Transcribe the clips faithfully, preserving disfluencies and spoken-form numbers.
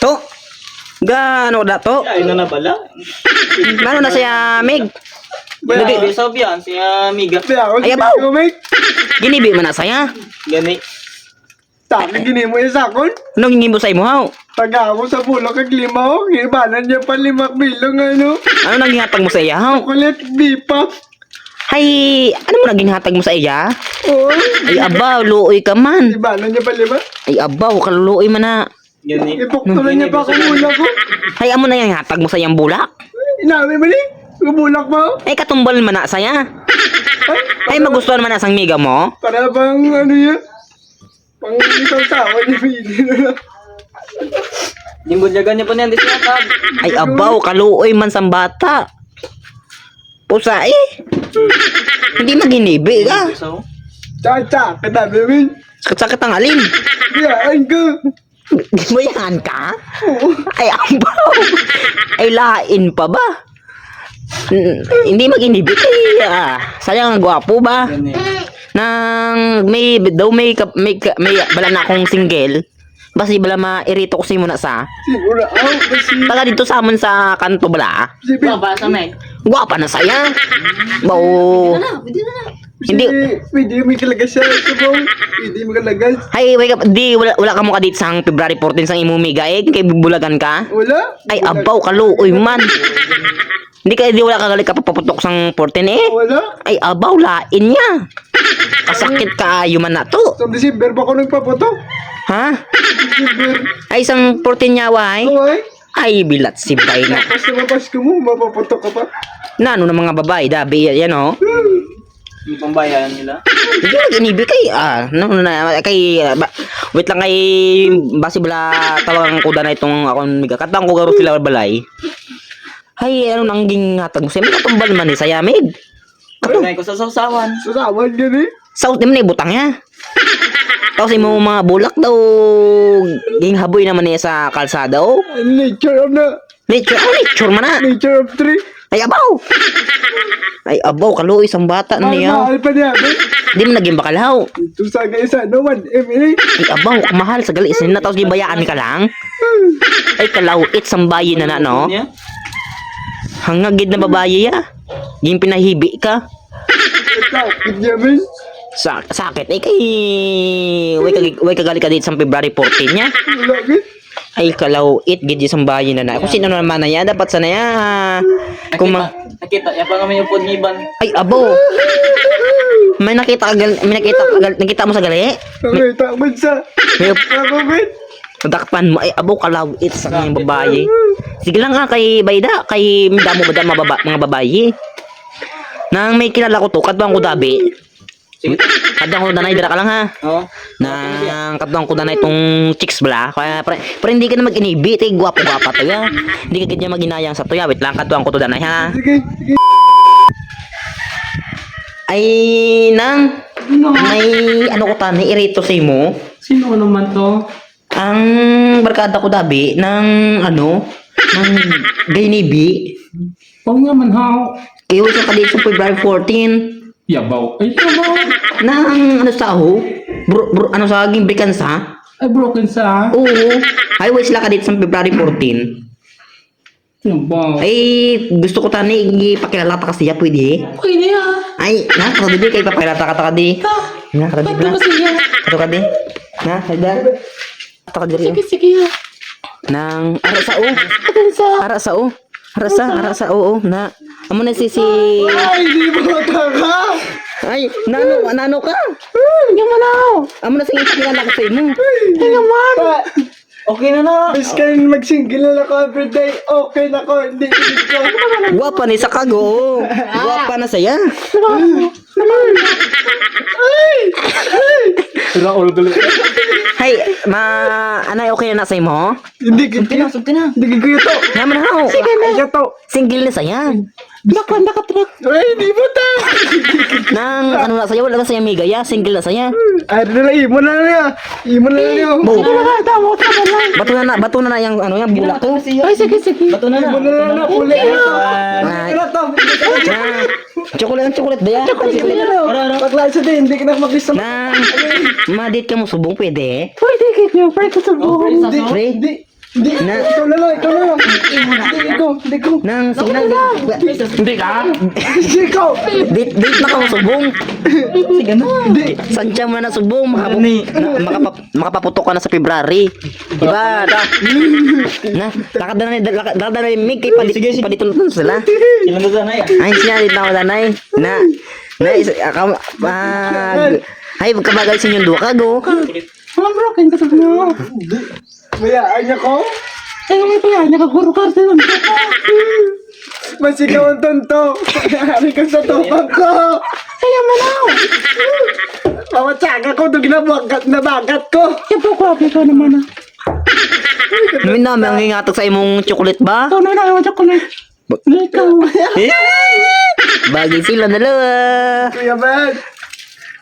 To? Ga, ano da to? Ay, na nabala. Ano na siya, Mig? Bala, Lagi- sa biyan, siya Miga. Ay, abaw. Ginibi man na siya. Gani. Tami, gini mo iya sakon? Ano ginibi mo sa imo, haw? Taga ako sa bulak kag lima, o. Ginibanan niya pa lima bilong, ano? Ano nang ginhatag mo sa iya, haw? Chocolate, bipa. Hay, ano mo nang ginhatag mo sa iya? Oo. Ay, abaw, luoy ka man. Ginibanan niya pa lima. Ay, abaw, kaluoy man na. Gani. Ipoktolan niya pa ako bulak ko. Hay, amo na yang hatag mo sa yang bulak? Inawi man eh. Yung bulak mo? Ay, katumbal man na saya. Ay, magustuhan man na sang miga mo? Para bang ano yan? Pang isang tawa niya pili na lang. Dimbulyagan niya pa niyan, di siya tag. Ay, abaw, kaluoy man sang bata. Pusa eh. Hindi maginibi ka. Sa, sa, kita, Bebin. Sakit-sakit ang alin. Biyaan ka. Bayaan ka? Oo. Ay, abaw. Ay, lain pa ba? N-, hindi maginibi. Ay, ah, sayang ang gwapo ba? Gani. Nang may, daw may ka-, may ka-, may, bala na akong single. Basi bala mairito ko sa imo na sa. Siguro, ah, basi. Taga dito sa amun sa kanto bala. Sige. Gwapa sa, Meg. Gwapa na saya. Bao. Pwede na, pwede na. Hindi. Pwede, pwede mo ikalagas sa subong. Pwede mo ikalagas. Hay, wait, di, wala, wala kamo kadit sang February fourteen sang imo miga, eh, kay bulagan ka? Wala. Ay, abaw, kaluoy man. Hindi ka, di wala ka gali kapapaputok sang fourteen, eh. Wala. Ay, abaw, lain niya. Kasakit ka, ayuman na to. Sa December pa ko nagpaputok? Ha? December. Ay, sang fourteen niya, wai? Oo, ay. Ay, bilat si bay na. Tapos lumabas ka mo, mapaputok ka pa. Na, ano na mga babae, dabi, yan, oh. Yung pambayaan nila. Hindi, mag-inibi kay, ah, no, na, kay, ah, ba-, wait lang kay, basi bala tawagan ko danay tong akon miga. Katang ko garo sila balay. Hay, ano nang ginhatag mo? Siyempre, katumbal man ni saya, Mig. Kato. Kaya ko sa sawsawan. Sawsawan, gani? Saus, di mo na ibutang ya. Tapos imo mga bulak daw, ginghaboy naman niya sa kalsada, oh. Nature of na. Nature, ah, nature man na. Nature of tree. Ay, abaw. Ay, abaw, kaluoy sang bata na niya. Mahal pa niya, be. Di mo na ginbakal, haw. Ito sa ga isa, no one, M A. Ay, abaw, kamahal sa gali, sinina, tapos ginbayaan ka lang. Ay, kalawit sang bayi na na, no? Hanga gid na babayi, ya. Ginpinahibi ka. Sakit niya, men. Sa-, sakit, eh, kay, way ka, way ka gali ka dito sang February fourteen niya. Wala, men. Ay, kalawit gid sang bayi na na. Kung sino naman na yan, dapat sana yan, ah, kuma- Nakita, nakita, ya pa kami yung puniban. Ay, abo. May nakita ka gal-, may nakita ka gal-, nakita mo sa gali? Nakita mo sa. May Ano, men? Nadakpan mo, ay, abo, kalawit sa kanyang babayi. Sige lang, ah, kay Bayda, kay damo ba da mababa-, mga babayi. Nang may kilala ko to, katuwang ko dabi. Sige. Katuwang ko danay, dira ka lang, ha? Oo. Nang katuwang ko danay tong chicks bala. Kaya, pre, pre, hindi ka na mag-inibi, te, gwapo-gwapa to, ya. Hindi ka kanya mag-inayang sa to, ya. Wait lang, katuwang ko to danay, ha? Sige, sige. Ay, nang, may ano ko tani, irito sa imo. Sino naman to? Ang barkada ko dabi, nang ano, nang gaynibi. Oo nga man, haw. Kay way siya ka dito sa February fourteen. Yabaw. Ay, yabaw. Nang ano sa ho? Bro, bro, ano sa, ginbrikan sa? Ay, broken sa? Oo. Ay, way sila ka dito sa February fourteen. Ano ba? Ay, gusto ko tani, ipakilala ta ka siya, pwede? Pwede, ah. Ay, na, kato di, kay ipakilala ta ka, ta ka di. Ta. Na, kato di, Kato na. Ba siya? Kato ka di. Na, kato di. Kato ka di. Sige, sige, ah. Nang, ara sa, o. Kato sa. Ara sa, o. Ara sa, ara sa, oo, na. Amo na si, si Ay, di ba ta ka? Ay, nano, nano ka? Yung ano? Amo na si, ipakilala ko sa imo. Yung naman. Okay na na. Miskan mag-single na ako everyday, okay na ako, hindi, hindi ko. Gwapa ni sa kago. Gwapa na saya. Raul gali. Hay, ma, anay, okay na sa imo? Hindi, hindi. Sugti na, sugti na. Hindi ko ito. Naman, haw. Sige na. Ay, ito. Single na saya. Baka, baka truck. Ay, di ba ta? Nang, ano na saya, wala na saya miga, ya. Single na saya. Ay, dali, imo na lang, ya. Imo na lang, ya. Bo. Imo na lang, tama, tama lang. Bato na na, bato na na yang, ano, yang bulak to. Ay, sige, sige. Bato na na. Imo na lang, na, puli. Ay. Imo na lang. Na, chocolate, chocolate ba ya? Chocolate. Chocolate. Bakla, isa din, hindi ka na mag-isa. Na, madit ka mo subong, pwede? Pwede, kaya, pwede ko subong. Hindi, Pwede? Hindi. Di, na. Ikaw na lang, ikaw na lang. Di, ikaw, di, ikaw. Nang, sige na. Di ka. Di, di na ka masubong. Sige na. Di. Saan siya mo na nasubong? Makapu-, na, makapa-, makapaputok ka na sa February. Diba? Na, lakad na, lakad, lakad na, Mig, kay padi-, sige, sige, paditun-tun sila. Ilan na tanay, ah? Ay, siya, di na tanay. Na, na, is-, ah, kam-, ah, ay, kabagay sa inyong duwa ka, go. Alam mo, kain ka sa kanya. Maya, anya ko? Ay, may paya, anya ka, guru ka, sa inyong duwa ka. Masigaw ang tonto. Ari ka sa topang ko. Kaya mo na. Mawatsaga ko, to ginabagat, nabagat ko. Kaya po ko, abi ka naman na. Nung ina, may ngingatag sa imong chocolate ba? Ikaw na, na, chocolate. Ba- Ikaw. Eh? Bagay sila dalawa. Kuya Ben,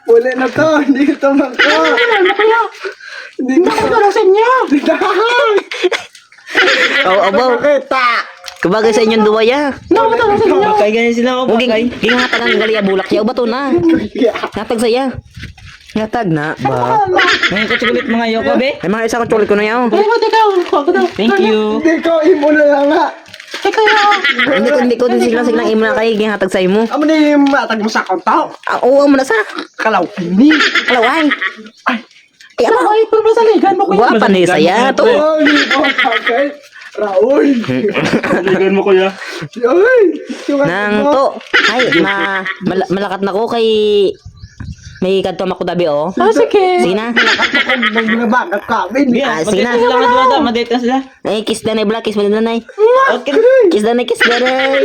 wala na to. Hindi ko to mangko. Ano na, ano kaya? Hindi ko. Ano kaya sa inyo? Hindi ko. Aw, abaw. Makita. Kabagay sa inyong duwa ya. No, ano kaya sa inyo? Bagay ganyan sila, oh, bagay. Ging-, ginghatagan gali ya bulak ya. Ubato na. Yeah. Hatag saya. Ngatag na ba? Ngayon ko chocolate mga yoko, be. Ay, mga isa ko chocolate ko na yaw. Ay, wala ka, ako daw. Thank you. Hindi ko, imo na lang nga. Ay, kaya. Hindi ko, hindi ko, hindi sila, sila imo na kay ginhatag sa imo. Amo ni matag mo sa konto. Ah, oo, amo na sa. Kalaw, ini. Kalaw, ay. Ay. Ay, ano? Ay, pero masaligan mo ko. Guwapa ni saya to. Ay, okay. Raoy. Masaligan mo, kuya. Ay, yung ano mo. Nang to. Ay, ma-, mala-, malakat na ko kay May kadto ako dabi, oh. Ah, sige. Sige na. Magbabagat kami. Ah, sige na. Madate sila, madate, madate sila. Eh, kiss danay, bla, kiss danay. Okay. Kiss danay, kiss danay.